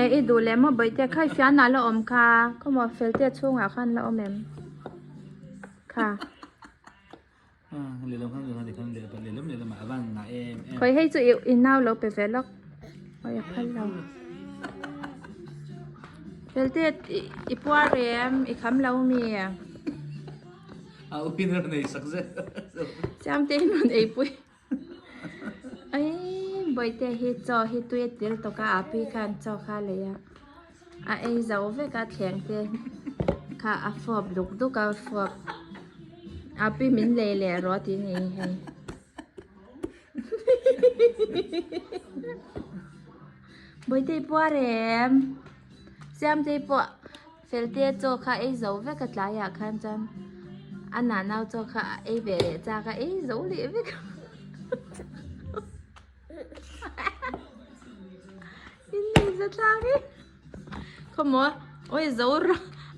E i duh leh maw bawihte kha i fianah la awm kha khawmaw felte chhungah khan la awm em kha. Khawi hei chu i nau lo pe ve lawk awi a phal lo felte i puar em i kham lo mi. Siamte in rawn eipui. Aii bawihte hi chaw hi tui a tel tawk a a pi khan chaw kha a lei a a ei zo vek a thleng te kha a fawp duk duk a fawp a pi min lei leh rawh tih a ni hei bawihte i puar em siamtei pawh Felte chaw kha ei zo vek a tlaiah khan chuan a nanau chaw kha a ei ve leh chak a ei zo leh vek a in nei za thlak e khawmaw awi zo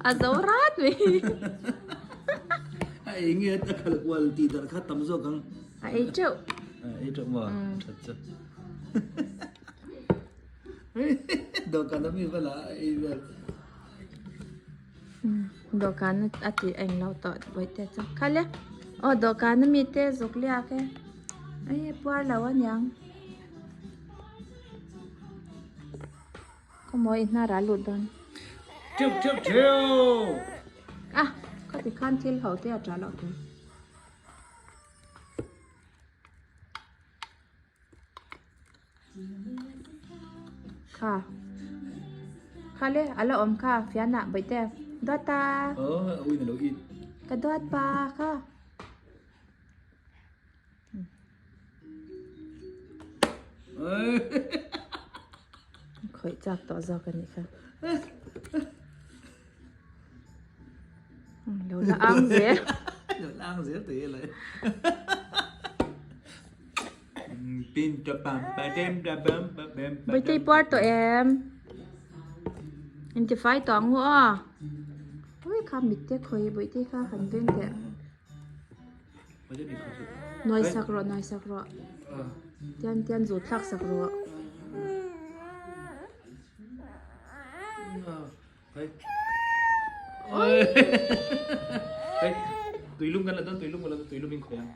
a zo rat mai a ei nge a khalh kual tih darh kha tam zawk ang a ei teuh a ei teuh maw that chu Dawhkan a mi vel a ei vel. Dawhkan a tih eng lo tawh bawihte chu. Khale aw dawhkan a mi te zuk liak e. Ei puar lo aniang. Khawmawi i hnar ah lut dawn. Teuh teuh teuh. Ah khati khan thil ho te a tah loh tur. Kha kha le a la awm kha fianah bawihte dawt a ka dawt pa kha khawih chak tawh zawk a nih kha lo la ang zel lo la ang zel tih hi Birthday puar tawh em intifai tawh ang u aw ui kha mit te khawi birthday kha han veng teh nuai sak rawh nuai sak rawh tian tian zut thlak sak rawh. Tuilum kan la dawn tuilum kan la dawn tuilum in khawi ang.